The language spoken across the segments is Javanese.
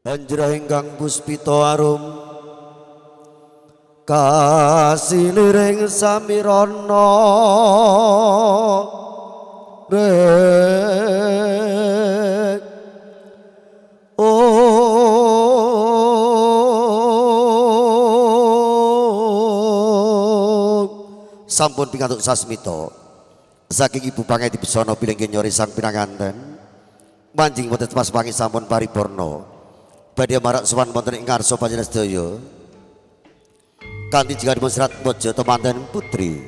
Anjrah ingkang puspita arum kasiliring samirana rek oh sampun pikantuk sasmita saking Ibu Pangeti Busana bilih nyori sang pinanganten manjing wonten Tepas Wangi sampun paripurna. Badhe marak sowan wonten ing ngarsa panjenengan sedaya kanthi jikanipun serat Mojo temanten putri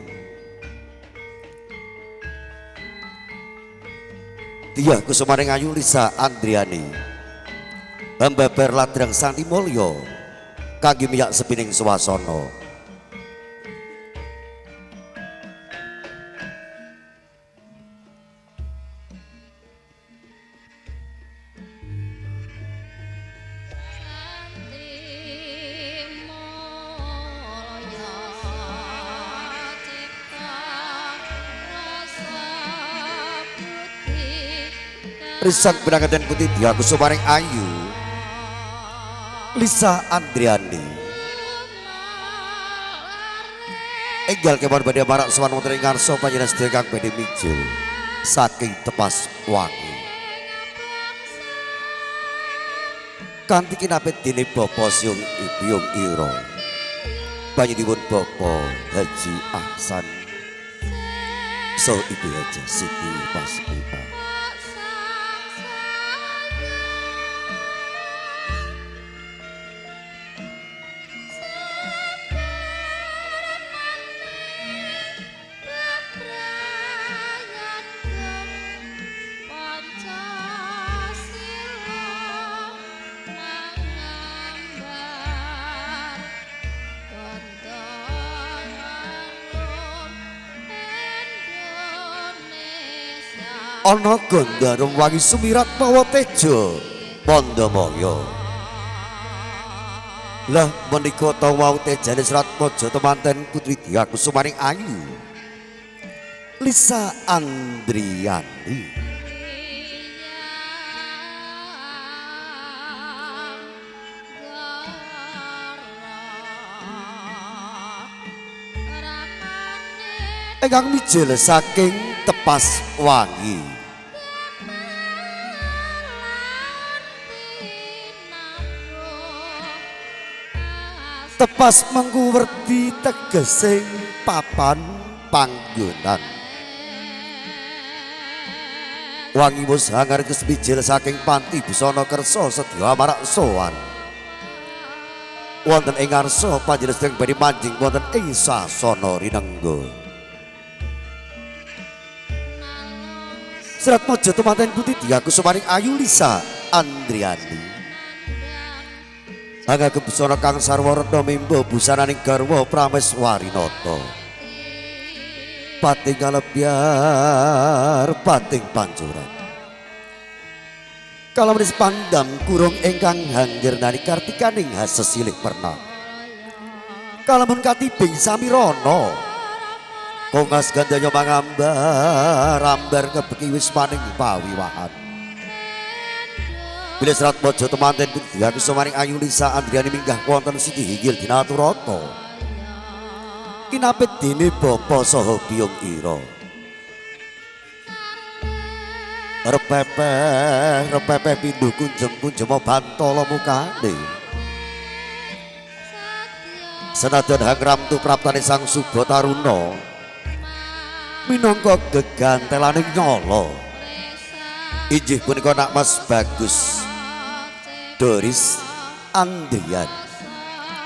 Diah Kusumaning Ayu Lisa Andriani Hamba Ladrang Santi Mulya kangge miyak sepining swasana. Risang pinanganten putih Diah Kusumaning Ayu Lisa Andriani enggal kemawon badhe marak sowan wonten ing ngarsa panjenengan sedaya kang badhe mijil saking Tepas Wangi kanthi kinapit dene Bapak Siung Ibiyung Ira panjenenganipun Bapak Haji Ahsan so Ibu Haji Siti Pasmita. Ana Gandharwa wangi sumirat mawa teja Pandamaya. Lah menika ta wau tejane Serat Mojo temanten putri Diah Kusumaning Ayu Lisa Andriani. Ingkang mijil saking Tepas Wangi. Tepas mengku werdi tegesing papan panggonan. Wangi wus hangar kesmijil saking panti busana kersa sedya marak sowan. Wonten ing ngarsa panjenengan badhe manjing wonten ing sasana rinengga. Serat Mojo temanten putih Diah Kusumaning Ayu Lisa Andriani. Hangga busana kang sarwa retna mimba busananing garwa Prameswarinata. Pating kalebyar pating pancuran. Kalamenis pandam kurung ingkang hanggernani kartikaning hasesilih perna. Kalamun katibing samirana. Kongas gandanya mangambar ambar kebeki wismaning pawiwahan. Bilih Serat Mojo temanten Diah Kusumaning Ayu Lisa Andriani minggah wonten siti hinggil dinaturata. Kinapit dene bapa saha biyung ira. Repepeh repepeh pindhuh kunjem kunjema bantala mukane. Senajan hangramtu praptane Sang Subataruna minangka gegantelaning nyala. Inggih punika Nak Mas Bagus Doris Andrian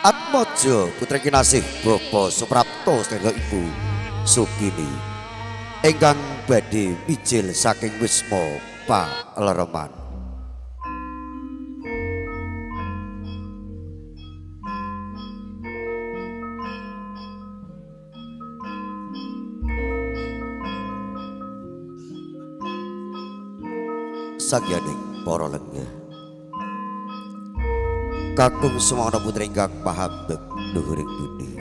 Atmojo putra kinasih Bapak Suprapto sedaya Ibu Sukini ingkang badhe mijil saking wisma Palereman. Sagyaning para lenggah kakung semana putri ingkang pahambek luhuring budi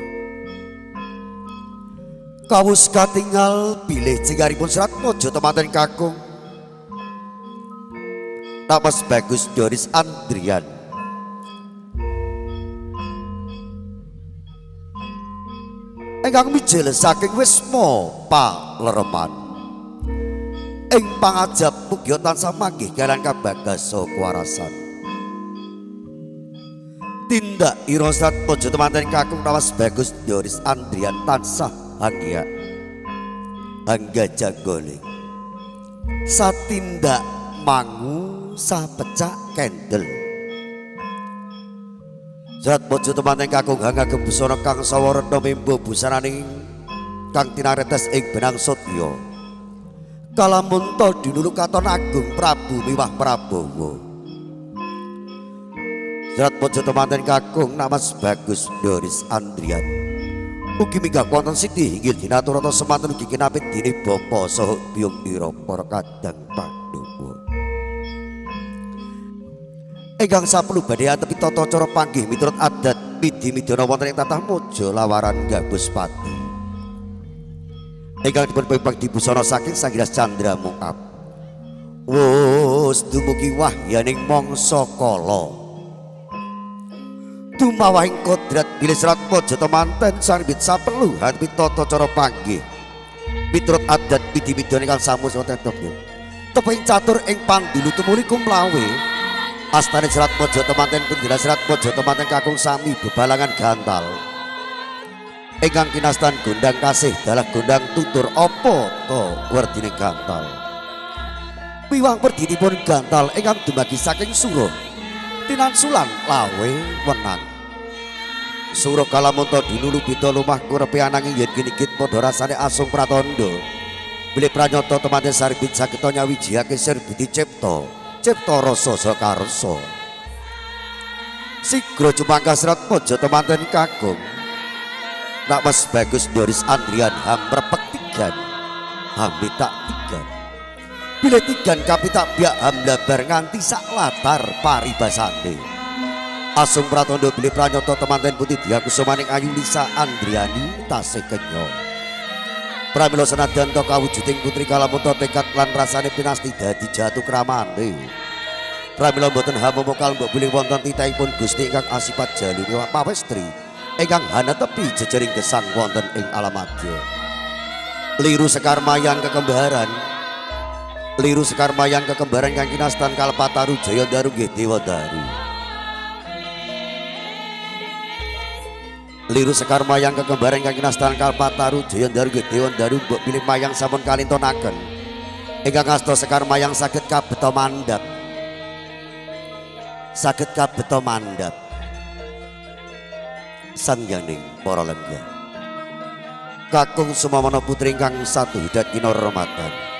kawus katingal bilih jenggaripun Serat Mojo temanten kakung Tamas Bagus Doris Andrian Ingkang mijil saking wisma palereman. Ing pangajap mugi tansah manggih kaliyan kabagasa kuwarasan. Tindak ira Serat Mojo temanten kakung Nawas Bagus Doris Andrian tansah hangya hangga janggole. Satindak mangu sapecak kendel. Serat Mojo temanten kakung hangagem busana kang sawa retna membo busananing kang tinaretes ing benang sutya. Kalamunta dinulu katon agung Prabu miwah Prabowo. Serat Mojo temanten kakung Namas Bagus Doris Andrian ugi minggah wonten siti hinggil dinaturata semanten ugi kinapit dene bapa saha biyung ira para kadang Pandhawa. Ingkang sapelu badhe atepi tata cara panggih miturut adat midi midana wonten ing tatah Mojo Lawaran Gabus Pati. Ingkang dipun pepang dibusana saking Sanggiras Candra Mungkap. Wus dumugi wahyaning mangsa kala. Dumawahing kodrat bilih Serat Mojo temanten sarbit sapelu hanpi tata cara panggih miturut adat midi midana ingkang samus wonten tepung. Teping catur ing pandulu tumuli kumlawe. Astane Serat Mojo temanten pundhela Serat Mojo temanten kakung sami bebalangan gantal. Ingkang kinastan gondang kasih dalah gondang tutur apa to werdine gantal. Piwang werdinipun gantal ingkang dumadi saking suruh tinansulan lawe wenang. Sura kalamunta dinulu bita lumah kurepe ananging yen kinigit padha rasane asung pratandha. Bilih pranyata temanten sarbit sageta nyawijihake sir budi cipta, cipta rasa sakarsa. Sigra jumangkah Serat Mojo temanten kakung Nak Mas Bagus Doris Andrian hamrepek tigan hamitak tigan. Bilih tigan kapitak biak hamlabar nganti sak latar paribasane. Asung pratandha bilih pranyata temanten putih diakusumaning Ayu Lisa Andriani tasih kenya. Pramila senadyan ta kawujuding putri kalamunta tekad lan rasane pinasti dadi jatuh kramane. Pramila boten hamomokal mbok bilih wonten titahipun Gusti ingkang asipat jalu miwah pawestri ingkang hanetepi jejering gesang wonten ing alam madya. Liru sekar mayang kekembaran. Liru sekar mayang kekembaran kang kinastan Kalpataru Jaya Daru nggih Dewa Daru. Liru sekar mayang kekembaran kang kinastan Kalpataru Jaya Daru nggih Dewa Daru mbok bilih mayang sampun kalintonaken. Ingkang asta sekar mayang saged kabeta mandhap. Saged kabeta mandhap. Sangyaning para lenggah. Kakung Sumawana putri ingkang satu hidat kinormatan.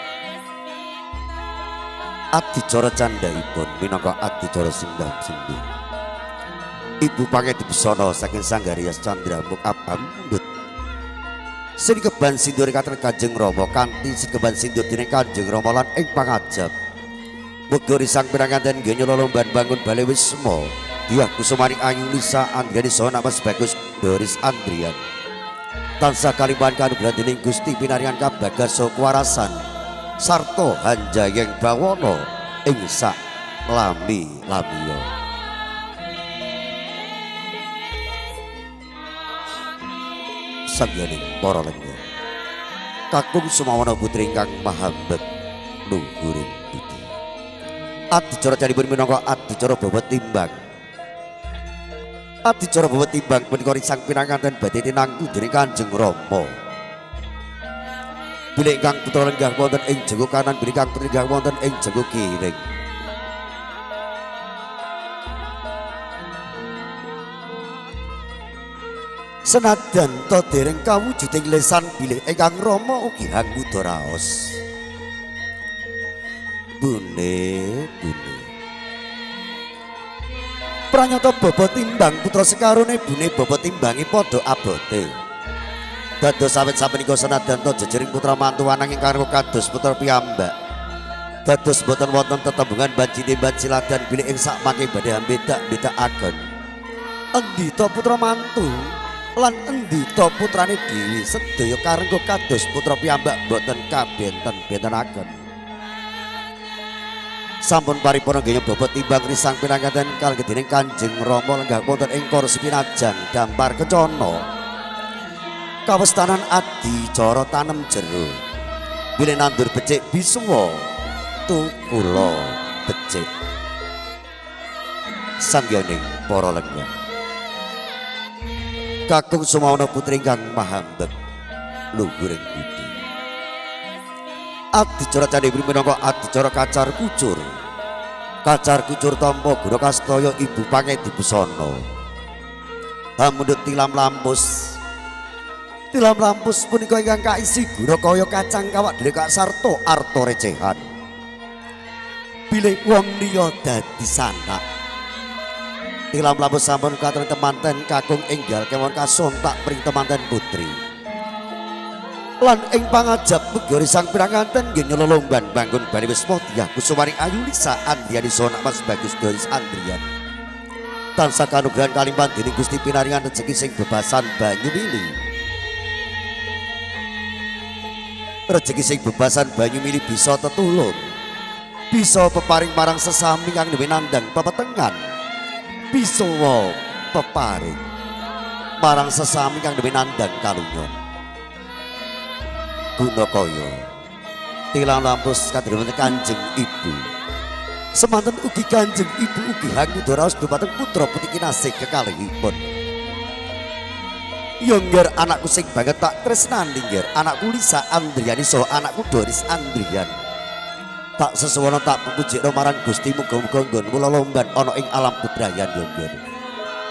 Adicara candhaipun minangka adicara sindang sindhi. Ibu pangedi busana saking Sanggar Rias Candra Mukab mundhut. Sinikeban sindur katon Kanjeng Rama kanthi sinikeban sindur dening Kanjeng Rama lan ing pangajap. Muga risang pinanganten nggih lolomban bangun bale wisma. Diah kusumaning Ayu Lisa Andriani saha Nak Mas Bagus Doris Andrian. Tansah kalimpahan kanugrahan dening Gusti pinaringan kabagasa kuwarasan sarta hanjayeng bawana ing sak lami-lamiya. Sangyaning para lenggah. Kakung Sumawana putri ingkang mahambet luhuring budi. Adicara janipun minangka adicara bobot timbang. Adicara bobot timbang punika risang pinanganten badhe tinangku dening Kanjeng Rama. Bilih ingkang putra lenggah wonten ing jenguk kanan, bilih ingkang putri lenggah wonten ing jenguk kiring. Senajan ta dereng kawujuding lesan bilih ingkang Rama ugi hangguda raos. Bune, bune. Pranyata bobot timbang putra sekarone bune bobot timbange padha abote. Dados awit sapunika senajan ta jejering putra mantu ananging karo kados putra piyambak. Dados boten wonten tetembungan banci timban siladan bilih ing sakmangke badhe ambedak-bedakaken. Endi ta putra mantu lan endi ta putrane dhewe sedaya karengga kados putra piyambak boten kabenten-bentenaken. Sampun paripurna nggih bobot timbang risang pinanganten kalih dening Kanjeng Rama lenggah wonten ing kursi pinajang dampar kencana. Kawestanan adicara tanem jero. Bilih nandur becik bisuwa tukula becik. Sangyaning para lenggah. Kakung Sumawana putri ingkang mahambet luhuring budi. Adicara candhi minangka adicara kacar kucur. Kacar kucur tampa guna kastaya ibu pangedi busana. Hamundhut tilam lampus. Tilam lampus punika ingkang kaisi guna kaya kacang kawak dhewe kasarta arta recehan. Bilih wong liya dadi sanak. Tilam lampus sampun katon temanten kakung enggal kemawon kasontak pring temanten putri. Lan ing pangajap mugi sang pinanganten nggih nyelolomban bangun bani wisma Dyah Kusumaring Ayu Lisa Andriani Sonak Mas Bagus Doris Andrian. Tansah kanugrahan kalimpan dening Gusti pinaringan rejeki sing bebasan banyu mili. Rejeki sing bebasan banyu mili bisa tetulung, bisa peparing marang sesami kang nembe nandhang pepetengan, bisa peparing marang sesami kang nembe nandhang kalunyon. Guna kaya tilam lampus kadhuwuran Kanjeng Ibu. Semanten ugi Kanjeng Ibu ugi hangudha raos dumateng putra putri kinasih kekalihipun. Yo ngger anakku sing banget tak tresnani ngger, anakku Lisa Andriani saha anakku Doris Andrian. Tak sesuwana tak pupujikno marang Gusti muga-muga nggonmu lolomban ana ing alam bebrayan yo ngger.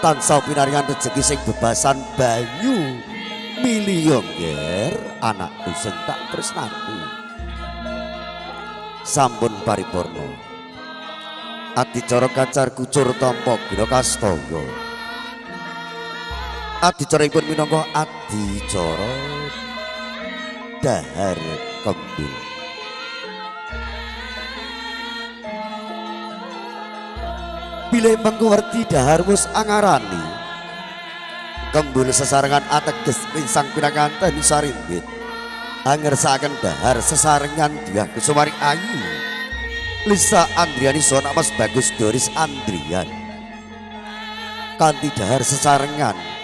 Tansah pinaringan rejeki sing bebasan banyu mili yo ngger, anakku sing tak tresnani. Sampun paripurna. Adicara kacar kucur tampa guna kastaya. Adicaripun minangka adicara dahar kembul. Bilih mengko werdi dahar wus angarani kembul sesarengan ateges ringsang pinanganten sarimbit. Angersakaken dahar sesarengan Dyah Kusumaring Ayu Lisa Andriani Sonak Mas Bagus Doris Andrian. Kanthi dahar sesarengan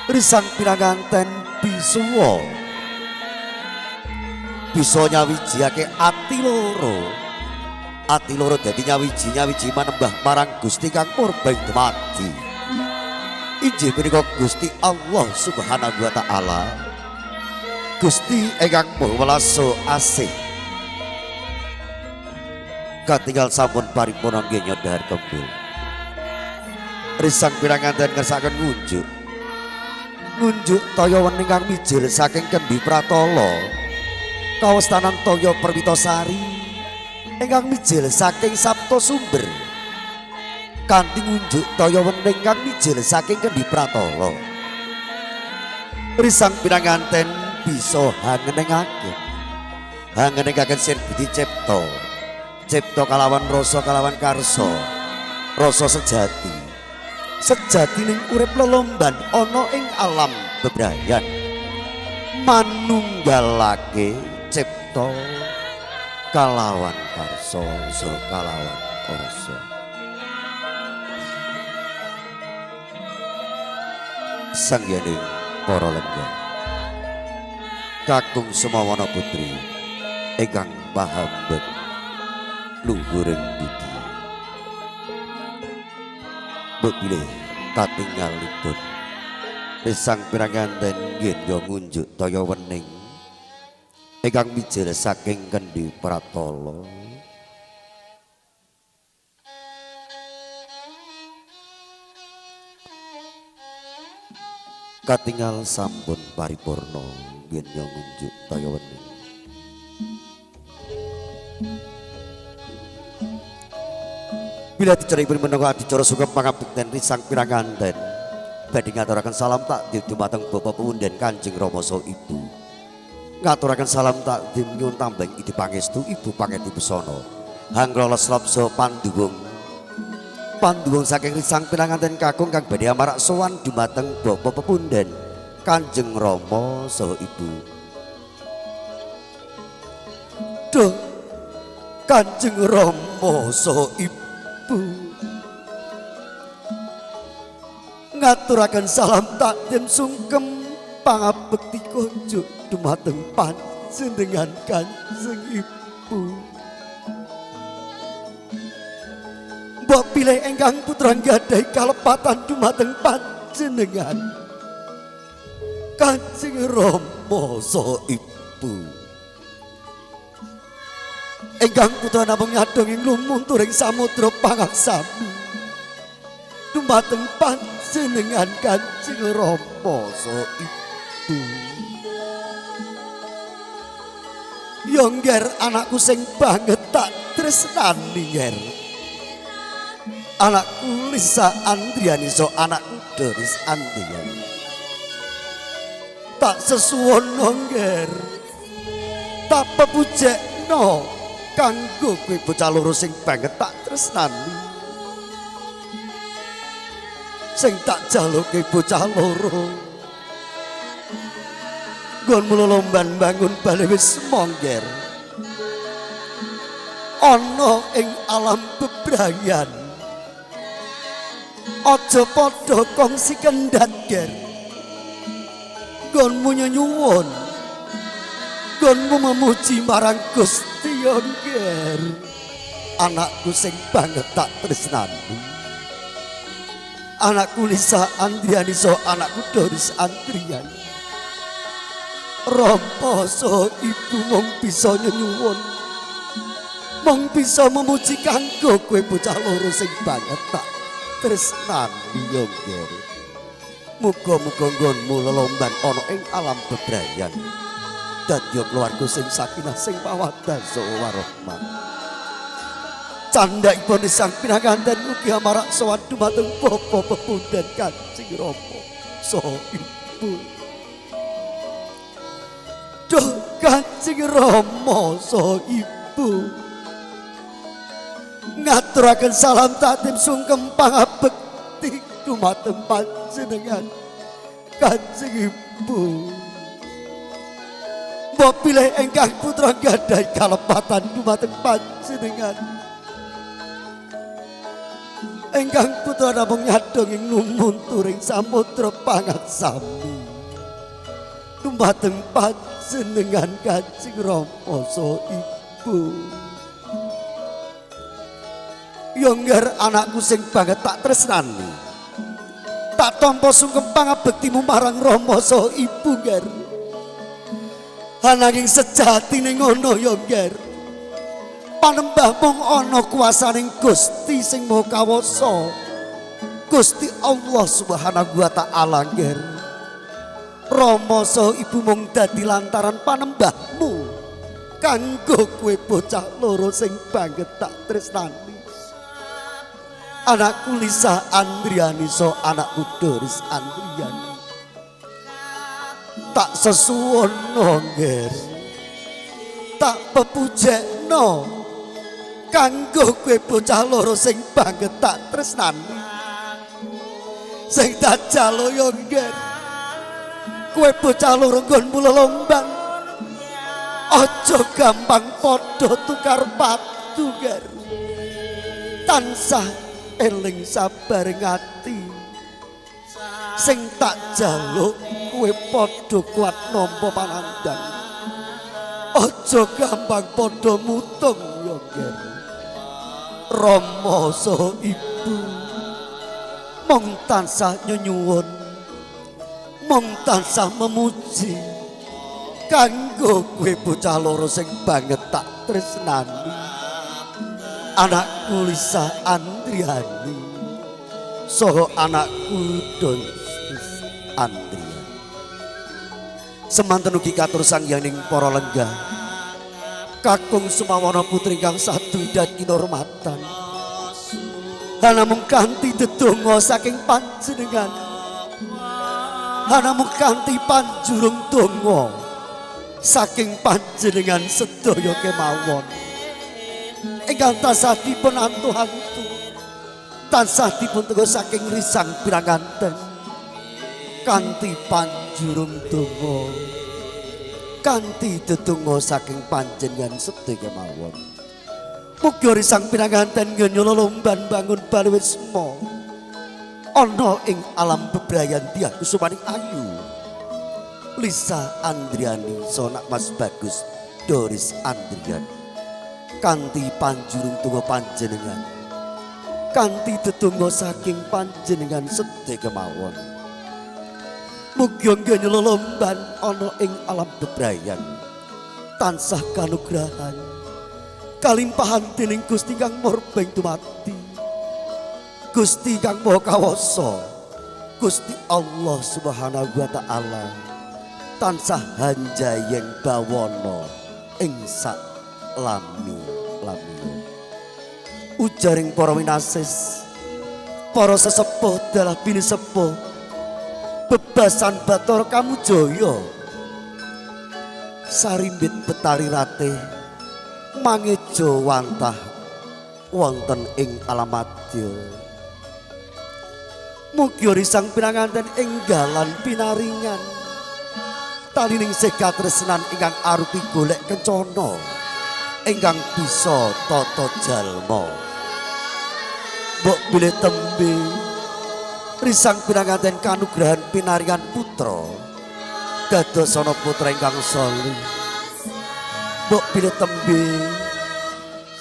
risang pinanganten bisuwa bisa nyawijiake ati loro. Ati loro dadi nyawiji-nyawiji manembah marang Gusti kang purba ing dumadi. Inggih punika Gusti Allah Subhanahu wa taala. Gusti ingkang Maha Welas Asih. Katinggal sampun paripurna nggih nyodhar kembul. Risang pinanganten ngersakaken ngunjuk. Ngunjuk toya wening kang mijil saking Kendhi Pratala. Kawestanan toya Perwitasari ingkang mijil saking Sapta Sumber. Kanthi ngunjuk toya wening kang mijil saking Kendhi Pratala. Risang pinanganten bisa hangenengaken. Hangenengaken sir budi cipta. Cipta kalawan rasa kalawan karsa. Rasa sejati. Sejatining urip lelomban ana ing alam bebrayan. Manunggalake cipta kalawan karsa saha kalawan rasa. Sangyaning para lenggah. Kakung Sumawana putri ingkang mahambet luhuring budi. Mbok bilih katingalipun risang pinanganten nggih ngunjuk toya wening ingkang mijil saking Kendhi Pratala. Katingal sampun paripurna nggih ngunjuk toya wening. Bila dicaripun menunggu adicara sugeng pangabekten risang pinanganten badhe ngaturaken salam takdim dumateng Bapak Punden Kanjeng Rama saha Ibu. Ngaturaken salam takdim nyuwun tambang idi pangestu Ibu pangeti busana. Hanglolos lopso panduwung. Panduwung saking risang pinanganten kakung kang badhe amarak sowan dumateng Bapak Pepunden Kanjeng Rama saha Ibu. Duh Kanjeng Rama saha Ibu ngaturaken salam takdim sungkem pangabekti kunjuk dumateng panjenengan Kanjeng Ibu. Mbok pilih ingkang putra nggadahi kalepatan dumateng panjenengan Kanjeng Rama saha Ibu. Ingkang putra namung nyadong ing lumunturing samudra pangaksami dumateng panjenengan Kanjeng Rama saha Ibu. Yo ngger anakku sing banget tak tresnani ngger. Anakku Lisa Andriani so anakku Doris Andriani. Tak sesuwono ngger. Tak pepujekno kanggo kowe bocah loro sing banget tak tresnani. Sing tak jaluke bocah loro. Nggonmu lolomban bangun bali wis mongger. Ana ing alam bebrayan. Aja padha kongsi kendhat ger. Nggonmu nyenyuwun. Nggonmu memuji marang Gusti nger. Anakku sing banget tak tresnani. Anakku Lisa Andriani so anakku Doris Andriani. Rama saha ibu mung bisa nyenyuwun. Mung bisa memuji kanggo kowe bocah loro sing banget tak tresnani yo ngger. Muga-muga nggonmu lelomban ana ing alam bebrayan. Dadi keluarga sing sakinah sing mawaddah saha warahmah. Candhakipun sang pinanganten ugi amarak sowan dumateng bapa pepundhen Kanjeng Rama saha Ibu. Duh Kanjeng Rama saha Ibu. Ngaturaken salam takdim sungkem pangabekti dumateng panjenengan Kanjeng Ibu. Mbok pilih ingkang putra nggadahi kalepatan dumateng panjenengan. Ingkang putra namung nyadong ing lumunturing samudra pangaksami dumateng panjenengan Kanjeng Rama saha Ibu. Yo ngger anakku sing banget tak tresnani. Tak tampa sungkem pangabektimu marang Rama saha Ibu ngger. Ananging sejatine ngono yo ngger. Panembah mung ana kuwasaning Gusti sing Maha Kawasa. Gusti Allah Subhanahu wa taala ngger. Rama saha Ibu mung dadi lantaran panembahmu kanggo kowe bocah loro sing banget tak tresnani. Anakku Lisa Andriani so anakku Doris Andriani. Tak sesuwono ngger. Tak pepujekno kanggo kowe bocah loro sing banget tak tresnani. Sing tak jaluk yo ngger. Kowe bocah loro nggonmu lelomban. Aja gampang padha tukar padu ngger. Tansah eling sabar ngati. Sing tak jaluk kowe padha kuat nampa panandhang. Aja gampang padha mutung ya ngger. Rama saha Ibu mung tansah nyenyuwun, mung tansah memuji kanggo kowe bocah loro sing banget tak tresnani. Anakku Lisa Andriani saha anakku Doris Andriani. Semanten ugi katur sanghyanging para lenggah kakung sumawana putri kang sadu dan kinormatan. Hanamung kanthi dedonga saking panjenengan, hanamung kanthi panjurung donga saking panjenengan sedaya kemawon ingkang tansah dipun antu-antu, tansah dipun tenggo saking risang pinanganten kanthi panjurung donga, kanthi dedonga saking panjenengan sedaya kemawon. Mugi risang pinanganten ngenyo lolomban bangun bali wisma ana ing alam bebrayan dyah kusumaning ayu. Lisa Andriani sonak Mas Bagus Doris Andrian kanthi panjurung tungga panjenengan kanthi dedonga saking panjenengan sedaya kemawon. Mugi nggene lolomban ana ing alam bebrayan tansah kanugrahan kalimpahan dening Gusti kang murbeng dumadi, Gusti kang Maha Kawasa, Gusti Allah Subhanahu wa taala tansah hanjayeng bawana ing sak lami-lami. Ujaring para winasis, para sesepuh dalah pinisepuh bebasan Bathara Kamujaya sarimbit Betari Ratih mangeja wantah wonten ing alam madya. Mugi risang pinanganten enggalan pinaringan talining sih katresnan ingkang arupi golek kencana ingkang bisa tata jalma. Mbok bilih tembe risang pinanganten kanugrahan pinaringan putra dadosana putra ingkang saleh. Mbok bilih tembe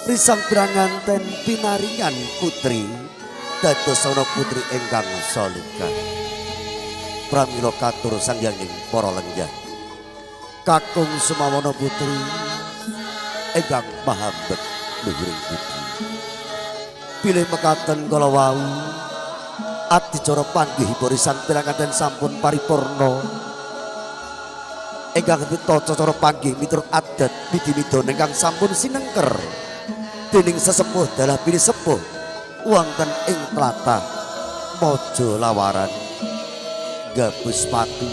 risang pinanganten pinaringan putri dadosana putri ingkang salehah. Pramila katur sanghyanging para lenggah kakung Sumawana putri ingkang mahambet luhuring budi. Bilih mekaten kala wau adicara panggihipun sang pinanganten sampun paripurna ingkang tata cara panggih miturut adat midhi-midana ingkang sampun sinengker dening sesepuh dalah pinisepuh wonten ing tlatah Mojo Lawaran Gabus Pati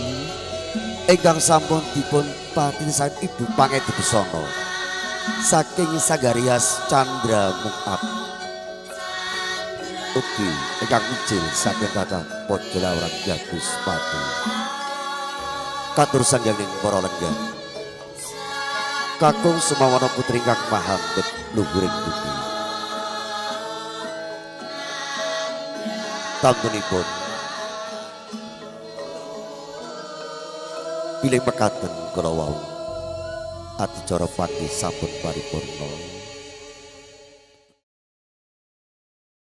ingkang sampun dipun patinisaken Ibu Pangedi Busana saking Sagarias Chandra Mukab ugi ingkang mijil saking tlatah Mojo Lawaran Gabus Pati. Katur sanghyanging para lenggah kakung Sumawana putri ingkang mahambet luhuring budi. Tamtunipun bilih mekaten kala wau adicara pati sampun paripurna.